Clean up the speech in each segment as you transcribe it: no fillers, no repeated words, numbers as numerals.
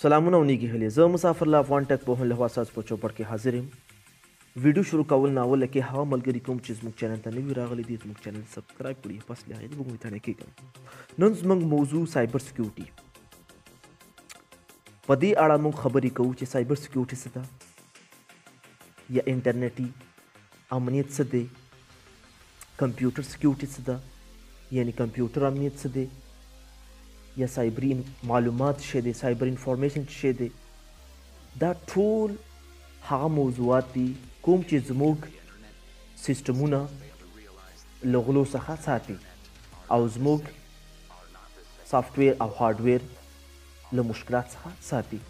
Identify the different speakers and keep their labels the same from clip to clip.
Speaker 1: سلامونه او نیکی هیلې. زه مسافر له افغان ټک پوهن له خوا ستاسو په چوپړ کې حاضر یم. ویډیو شروع کول نه اوله کې هغه ملګري کوم چې زموږ چینل ته نوي راغلي دي زموږ چینل سبسکرایب کړي، پس له هغې به موږ ته کېږم. نن زموږ موضوع سایبر سکیورټي. په دې اړه موږ خبرې کوو چې سایبر سکیورټي څه ده، یا انټرنیټي امنیت څه دی، کمپیوټر سکیورټي څه ده، یعنی کمپیوټر امنیت څه دی، یا سایبري معلومات څه دی، سایبر انفارمیشن څه دی. دا ټول هغه موضوعات دي کوم چې زموږ سیستمونه له غلو څخه ساتي او زموږ سافټویر او هارډویر له مشکلات څخه ساتي.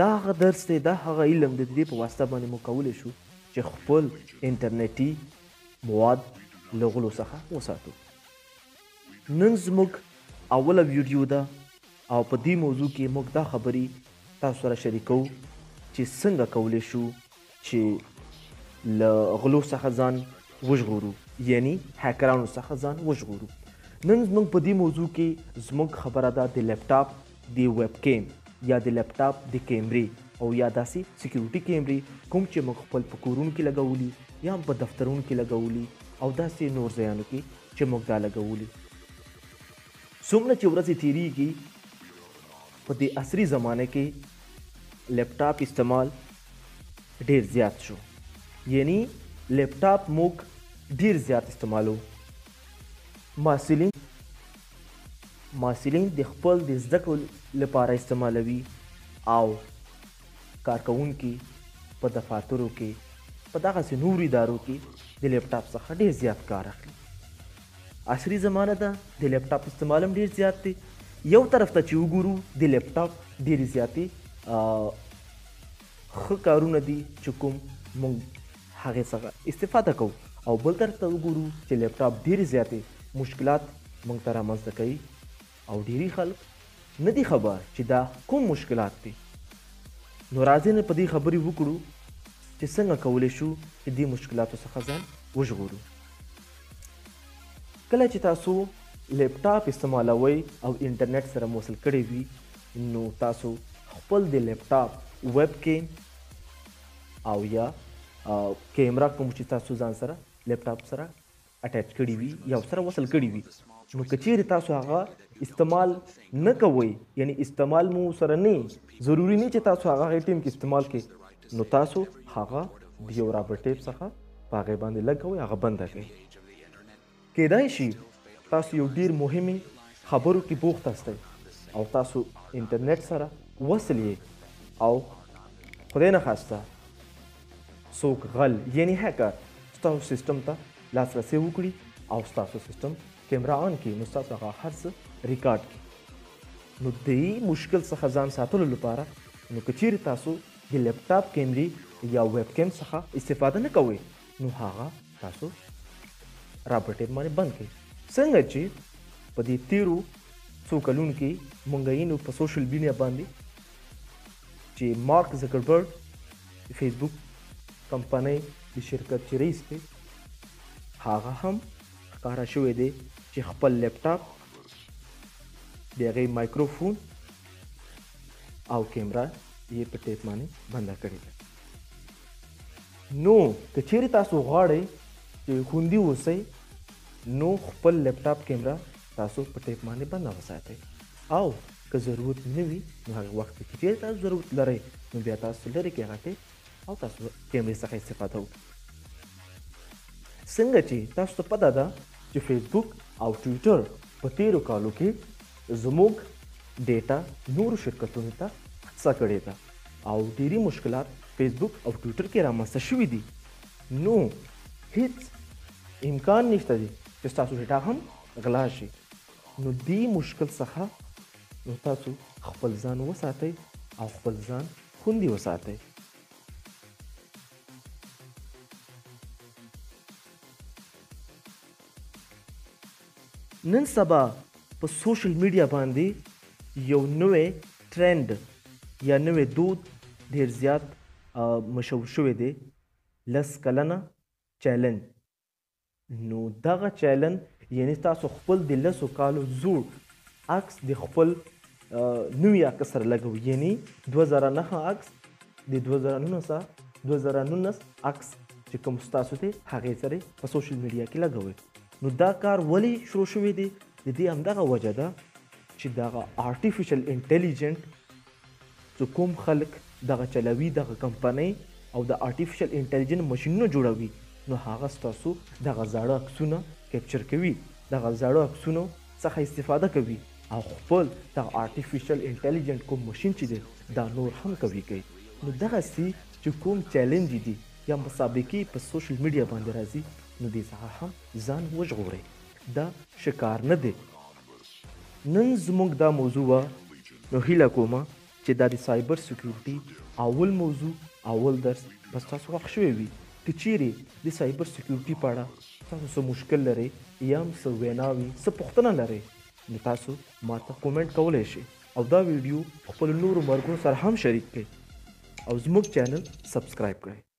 Speaker 1: دا هغه درس دی، دا هغه علم دی، د دې په واسطه باندې موږ کولی شو چې خپل انټرنیټي مواد له غلو څخه وساتو. نن زموږ اوله ویډیو ده او په دې موضوع کې موږ دا خبرې تاسو سره شریکوو چې څنګه کولی شو چې له غلو څخه ځان وژغورو، یعنی هیکرانو څخه ځان وژغورو. نن زموږ په دې موضوع کې زموږ خبره ده د لپټاپ د ویب کیم یا د لپټاپ د کیمرې او یا داسې سکیورټي کیمرې کوم چې موږ خپل په کورونو کې لګولي یا هم په دفترونو کې لګولي او داسې نور ځایانو کې چې موږ دا لګولي. څومره چې ورځې تیریږي په دې عصري زمانه کې لپټاپ استعمال ډیر زیات شو، یعنی لپټاپ موږ ډیر زیات استعمالو. محصلین د خپل د زده کړو لپاره استعمالوي او کارکوونکي په دفاترو کې په دغسې نورو ادارو کې د لپټاپ څخه ډیر زیات کار اخلي. عصري زمانه ده، د لپټاپ استعمال هم ډیر زیات دی. یو طرف ته چې وګورو د لپټاپ ډېرې زیاتې ښه کارونه دي چې کوم موږ هغې څخه استفاده کوو، او بل طرف ته وګورو چې لپټاپ ډېرې زیاتې مشکلات موږ ته رامنځته کوي او ډېری خلک نه دي خبر چې دا کوم مشکلات دي. نو راځئ نه په دې خبرې وکړو چې څنګه کولی شو چې دې مشکلاتو څخه ځان وژغورو. کله چې تاسو لپټاپ استعمالوئ او انټرنیټ سره مو وصل کړی وي، نو تاسو خپل د لپټاپ ویب کیم او یا کیمره کوم چې تاسو ځان سره لپټاپ سره اټیچ کړی وي یا سره وصل کړی وي، نو که چیرې تاسو هغه استعمال نه کوئ، یعنی استعمال مو سره نه، ضروري نه چې تاسو هغه هغې ټیم کې استعمال کړئ، نو تاسو هغه د یو رابر ټیپ څخه په هغې باندې لګوئ، هغه بنده کړئ. کیدای شي تاسو یو ډیر مهمې خبرو کې بوخت یاستئ او تاسو انټرنیټ سره وصل یئ او خدای نخواسته څوک غل یعنی هیکر ستاسو سیستم ته لاسرسی وکړي او ستاسو سیستم کیمره آن کړي، نو ستاسو هغه هر څه ریکارډ کړي. نو دې مشکل څخه ځان ساتلو لپاره نو که چیرې تاسو د لپټاپ کیمرې یا ویب کیم څخه استفاده نه کوئ، نو هغه تاسو رابر ټیپ باندې بند کړئ. څنګه چې په دې تیرو څو کلونو کې مونږ وینو په سوشل میډیا باندې چې مارک زکربرګ د فیسبوک کمپنۍ د شرکت چې رئیس دی، هغه هم ښکاره شوی دی چې خپل لپټاپ د هغې مایکروفون او کیمره یې په ټیپ باندې بنده کړې ده. نو که چیرې تاسو غواړئ چې خوندي اوسئ، نو خپل لپټاپ کیمره تاسو په ټیپ باندې بنده وساتئ، او که ضرورت نه وي نو هغه وخت کې چیرې تاسو ضرورت لرئ نو بیا تاسو لرې کړئ هغه ټیپ او تاسو کیمرې څخه استفاده وکړئ. څنګه چې تاسو ته پته ده چې فیسبوک او ټویټر په تیرو کالو کې زموږ ډیټا نورو شرکتونو ته خرڅه کړې ده او ډېری مشکلات فیسبوک او ټویټر کې رامنځته شوي دي، نو هیڅ امکان نشته دی چې ستاسو ډیټا هم غلا شي. نو دې مشکل څخه نو تاسو خپل ځان وساتئ او خپل ځان خوندي وساتئ. نن سبا په سوشل میډیا باندې یو نوی ټرند یا نوی دود ډیر زیات مشهور شوی دی، 10 کلنه چیلنج. نو دغه چیلنج یعنی تاسو خپل د 10 کالو زوړ عکس د خپل نوي عکس سره لګوي، یعنی 2009 عکس د 2019 2019 عکس چې کوم ستاسو دی هغې سره په سوشل میډیا کې لګوي. نو دا کار ولې شروع شوی دی؟ د دې همدغه وجه ده چې دغه آرټیفیشل انټیلیجنټ چې کوم خلک دغه چلوي، دغه کمپنۍ او د آرټیفیشل انټیلیجنټ ماشینونه جوړوي، نو هغه ستاسو دغه زاړه عکسونه کیپچر کوي، دغه زاړه عکسونو څخه استفاده کوي او خپل دغه آرټیفیشل انټیلیجنټ کوم ماشین چې دی دا نور هم قوي کوي. نو دغسې چې کوم چیلنج دي یا مسابقې په سوشل میډیا باندې راځي، نو دې څخه هم ځان وژغورئ، دا شکار نه دی. نن زموږ دا موضوع وه، نو هیله کومه چې دا د سایبر سکیورټي اول موضوع اول درس به ستاسو خوښ شوی وي. که چیرې د سایبر سکیورټي په اړه تاسو څه مشکل لرئ یا هم څه وینا وي، څه پوښتنه لرئ، نو تاسو ماته کومنټ کولی شئ او دا ویډیو خپلو نورو ملګرو سره هم شریک کړئ او زموږ چینل سبسکرایب کړئ.